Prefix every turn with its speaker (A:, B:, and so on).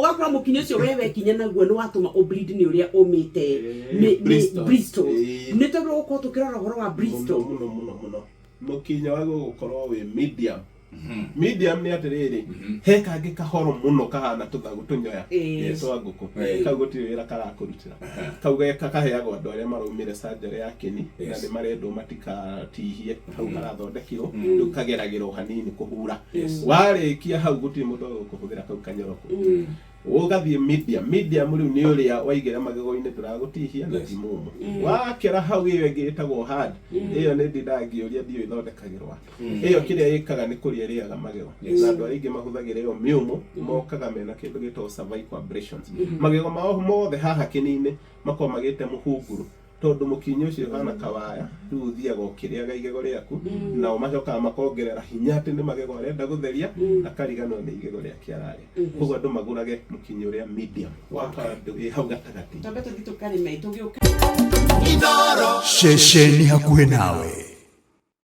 A: Ũgakora mũkinyĩ ũcio we wekinya naguo nĩ watũma ũbleed nĩ ũrĩa ũmĩte.
B: Bristles.
A: Bristles. Nĩ twagĩrĩirwo gũkorwo tũkĩrora ũhoro wa Bristol.
B: Mũno mũno mũno mũno. Mũkinya wagwo gũkorwo wĩ medium. Medium nĩ atĩrĩrĩ, he kangĩ kahoro mũno kahana tũthagũ tũnyoya twa ngũkũ. Kau gũtirĩ wĩra karakũrutĩra. Kau geka kaheagwo andũ arĩa maraumire surgery ya kĩni na nĩ marendwo matikatihie hau harathondekirwo, rĩu kageragĩrwo hanini kũhura. Warĩkia hau gũtirĩ mũndũ ũgũkũhũthĩra kau kanyoroku. Ũgathiĩ medium. Medium rĩu nĩ ũrĩa waigĩra magego-inĩ ndũragũtihia na ti mũmũ. Wakĩra hau ĩyo ĩngĩ ĩtagwo hard, ĩyo nĩ ndindaga ngĩũria ndiũĩ ĩthondekagĩrwo atĩa. Ĩyo kĩrĩa ĩkaga nĩ kũrĩa ĩrĩaga magego. Na andũ arĩa aingĩ mahũthagĩra ĩyo mĩũmũ mokaga mena kĩndũ gĩtagwo cervical abrasions. Magego mao mothe haha kĩni-inĩ makoragwo magĩte mũhunguru tondũ mũkinyĩ ũcio ũhana kawaya rĩu ũthiaga ũkĩrĩaga igego rĩaku, nao macokaga makongerera hinya atĩ nĩ magego arenda gũtheria, akariganwo nĩ igego rĩake ararĩa. Koguo andũ magũrage mũkinyĩ ũrĩa medium wa handũ ĩ hau gatagatĩ.
A: Twambe tũthiĩ tũkarĩme tũgĩũka.
C: Ceceni hakuhĩ nawe.